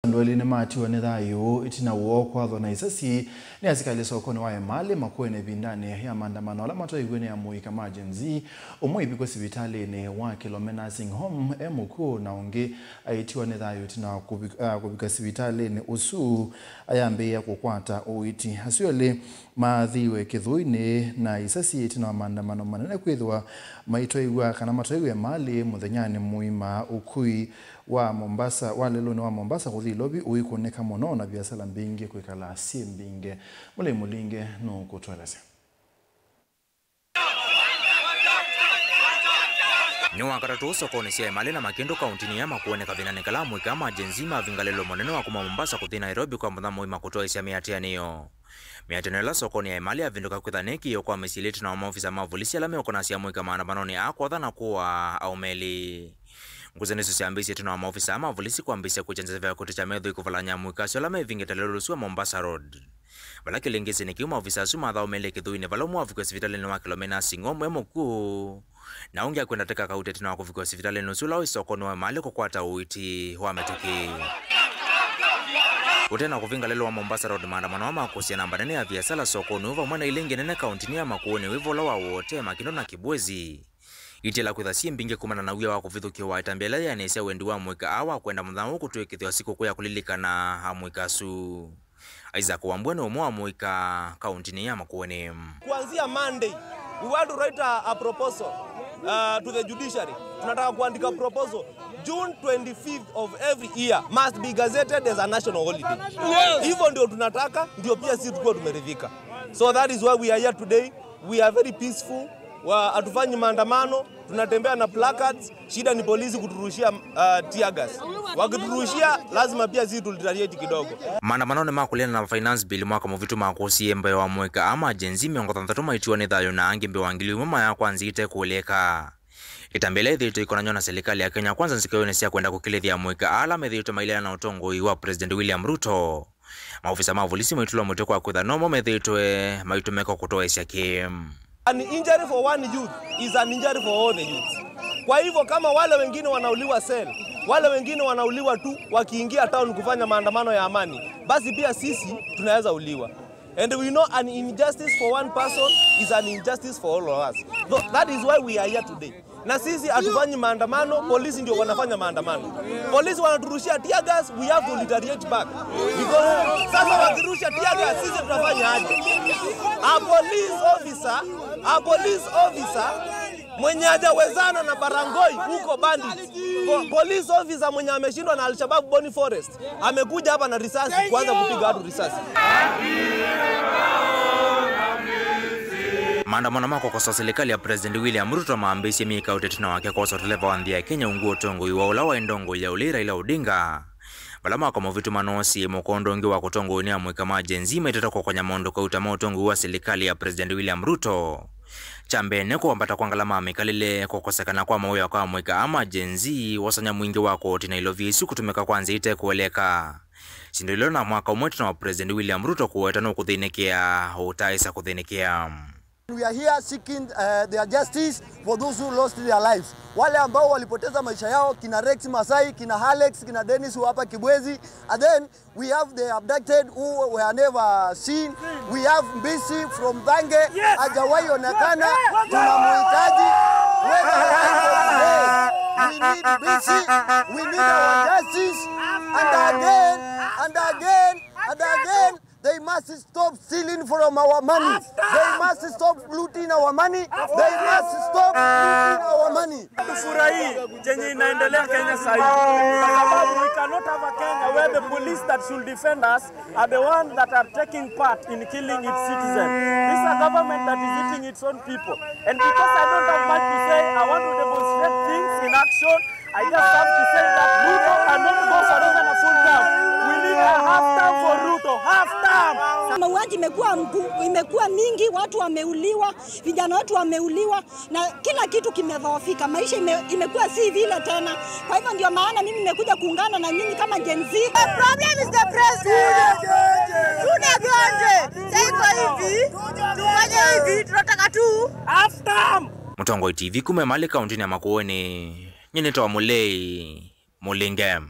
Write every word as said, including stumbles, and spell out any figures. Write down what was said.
Andũ elĩ nĩmatiwa nĩ thayũ ĩtina woo kwathwa na isasi nĩ asikalĩ sokonĩ wa Emali Makueni ĩvindanĩ ya maandamano ala matwaiwe nĩ amũika ma Gen Z, ũmwe aivikwa sivitalĩnĩ wa Kilome Nursing Home e mũkw'ũ, na ũngĩ aitiwa nĩ thayũ ĩtina wa kũvi-, ah, kũvika sivitalĩnĩ ũsu ayambĩĩa kũkwata ũiiti. Asu elĩ maathĩiwe kĩthũinĩ na isasi ĩtina wa maandamano manene kwĩthĩwa maitwaiwa kana matwaiwe Emali mũthenyanĩ mũima. Ũkui wa Mombasa, wa lelũnĩ wa Mombasa kũthi Ilovi ũikũnĩka mũno, na viasala mbingĩ kwĩkala syĩ mbingĩ. Mũlei Mũlinge nũkũtũelesya. Nĩ Wakatatũ sokonĩ sya Emali na Makĩndũ kauntinĩ ya Makueni kavindanĩ kala amũika ma Gen Z mavinga lelũ mũnene wa kuma Mombasa kũthi Nairobi kwa mũthenya mũima kũtwaĩsya mĩatĩanĩo. Mĩatĩanĩo ĩla sokonĩ ya Emali yavĩndũka kwĩtha nĩ kĩĩo kwa mĩsyĩ ĩtina wa maofisa ma volisi ala meũkonasya amũika maandamanonĩ aa kwotha na kũaa aũme elĩ. Ngusanĩsyo syambĩĩsye ĩtina wa maofisa ma volisi kwambĩĩsya kwĩkya nzeve ya kũtĩkya methoi kũvalany'a amũika asu ala mevingĩte lelũ ũsu wa Mombasa Road. Vala kĩlĩngĩsĩnĩ kĩu, maofisa asu mathaũmĩile kĩthũinĩ vala ũmwe wavikiwe sivitalĩnĩ wa Kilome Nursing Home e mũkw'ũ, na ũngĩ akwenda ateka kauta ĩtina wa kũvikiwa sivitalĩnĩ ũsu ũla wĩ sokonĩ wa Emali kũkwata ũiiti wa mĩtũkĩ. Ũtena kũvinga lelũ wa Mombasa Road, maandamano aa makũsya namba nene ya viasala sokonĩ ũu vamwe na ila ingĩ nene kauntinĩ ya Makueni wĩva ũla wa Wote, Makĩndũ na Kibwezi. Itiala kwĩtha syĩ mbingĩ kumana na wia wa kũvithũkĩwa ĩtambya ĩla yĩanĩsya wendi wa amũika aa wa kwenda mũthenya ũũ kũtw'ĩkĩthw'a sikũkũ ya kũlilikana amũika asu. Isaac Wambua nĩ ũmwe wa amũika kauntinĩ ya Makueni. Kuanzia Monday, we want to write a, a proposal, uh, to the judiciary. Tunataka kuandika proposal. June twenty-fifth of every year must be gazetted as a national holiday. Yes. Hivyo ndio tunataka, ndio pia sisi tukuwe tumeridhika. So that is why we are here today. We are very peaceful. Wa, hatufanyi maandamano, tunatembea na placards. Shida ni polisi kuturushia, uh, tear gas. Wakiturushia, lazima pia sisi tulitaliate kidogo. Maandamano nĩ ma kũleana na finance bill mwaka mũvĩtu makũsie mbee wa amũika aa ma Gen Z mĩongo thanthatũ maitiwa nĩ thayũ na angĩ mbee wa ngili ĩmwe maya kwa nzĩa itekũeleka. Ĩtambya ĩla yĩthĩĩtwe ĩkonany'a na silikalĩ ya Kenya Kwanza nzikayonĩ sya kwenda kũkĩlĩthya amũika ala methĩĩtwe maileana na ũtongoi wa President William Ruto. Maofisa ma volisi maitũlwa mũtwe kwa kwĩtha nomo methĩĩtwe maitũmĩka kũtoesya kĩĩ. An injury for one youth is an injury for all the youths. Kwa hivyo kama wale wengine wanauliwa cell, wale wengine wanauliwa tu wakiingia town kufanya maandamano ya amani, basi pia sisi tunaweza uliwa. And we know an injustice for one person is an injustice for all of us. Tho-, that is why we are here today. Na sisi hatufanyi maandamano, polisi ndio wanafanya maandamano. Polisi wanaturushia tear gas, we have to retaliate back. Because sasa wakirusha tear gas, sisi tutafanya aje? A police officer, a police officer mwenye hajawezana na barangoi huko bandits. Po-, police officer mwenye ameshindwa na Al-Shabaab Boni Forest. Amekuja hapa na risasi, kuanza kupiga watu risasi. Maandamano ma kũkosoa silikalĩ ya President William Ruto mambĩĩsye myei kaũte ĩtina wake kwosa ũteleva wa nthĩ ya Kenya ungu wa ũtongoi wa ũla waĩ ndongoi ya ũlei Raila Odinga. Vala mwaka mũvĩtu manoosie mũkondo ũngĩ wa kũtongoew'a nĩ amũika ma Gen Z maitata kũkonya maũndũ kauta ma ũtongoi wa silikalĩ ya President William Ruto. Kya mbee nĩ kũambata kwa ngalama ya mĩkalĩle, kũkosekana kwa mawĩa kwa amũika aa ma Gen Z, wosany'a mwingĩ wa koti na ilovia isu kũtũmĩka kwa nzĩa itekũeleka. Syĩndũ ilo na mwaka ũmwe ĩtina wa President William Ruto kũweta nũkũthĩnĩkĩa ũtaĩsa kũthĩnĩkĩa. We are here seeking, uh, their justice for those who lost their lives. Wale ambao walipoteza maisha yao, kina Rex Masai, kina Alex, kina Dennis wa hapa Kibwezi, and then we have the abducted who were never seen. We have Mbisi from Thange, hajawahi onekana. Tunamhitaji. Whether alive or dead, we need Mbisi. We need our justice. And again, and again, and again, they must stop stealing from our money. They must stop looting our money. They must stop looting our money. Tufurahii chenye inaendelea Kenya sasa hivi. Kwa sababu we cannot have a Kenya where the police that should defend us are the ones that are taking part in killing its citizens. This is a government that is eating its own people. And because I don't have much to say, I want to demonstrate things in action. I just have to say that Ruto cannot go for even a full term. We need a half term for Ruto. Half term. Mauaji imekuwa mgu-, imekuwa mingi, watu wameuliwa, vijana wetu wameuliwa, na kila kitu kimedhoofika. Maisha ime-, imekuwa si vile tena. Kwa hivyo ndio maana mimi nimekuja kuungana na nyinyi kama Gen Z. The problem is the president. Tuna ganje. Sasa iko hivi. Tufanye hivi, tunataka tu half term. Mũtongoi T V kuma Emali kauntinĩ ya Makueni. Nyie nĩtawa Mũlei Mũlinge.